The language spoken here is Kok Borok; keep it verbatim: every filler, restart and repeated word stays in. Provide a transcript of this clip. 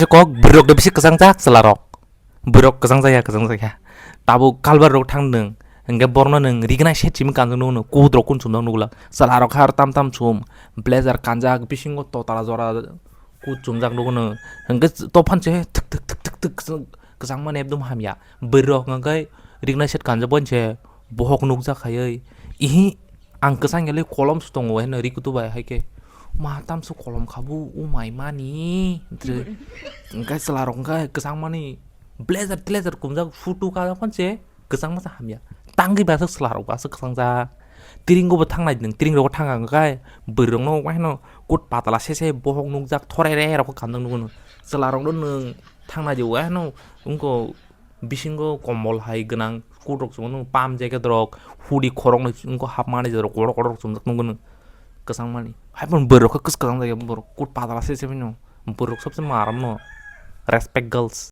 Kok bwrwirok de bisi kwchang jak chwlarok. Bwrwirok kwchang jaya, kwchang jaya. Tabuk kalbar rok thang nwng. Hwnkhe borno nwng rignai set simi kanjak nukno, kut rok kun chumjak nukla. Chwlarok kha tam tam chum. Blazer kanjak, bisingo totala jora kut chumjak nukno. Hwnkhe tophan se thik thik thik thik thik kwchang mani ekdom hamya. Bwrwirok hwnkhe rignai set kanjak bai se bohok nukjak khaiwi. Ihi ang kwchang yali kolom se tongo heno rikutu bai hai khe. Ma tamso kolom khabu umai mani. Hwnkhe chwlarok hwnkhe kwchang mani blazer tlezer kumjak photo kajak phan se kwchang masa hamya. Tangwi basak chwlarok basak kwchang jak. Tiring go bo thangnai nwng, tiring rogo thangkha hwnkhe bwrwirokno wahino kut patala se se bohok nukjak thorai re rok khamjak nukgo nwng. Chwlarokno nwng thangnai je wahino wngkho bisingo kombol hai gwnang, kut rok chumjak nukgo, pam jacket rok, hoodie khoroknwi wngkho hapmani je rok kotor kotor rok chumjak nukgo nwng kwchang mani. Hai phano bwrwirok khe kwchang kwchang jaya borok kut patala se se phano bwrwirok sobse maram no respect girls.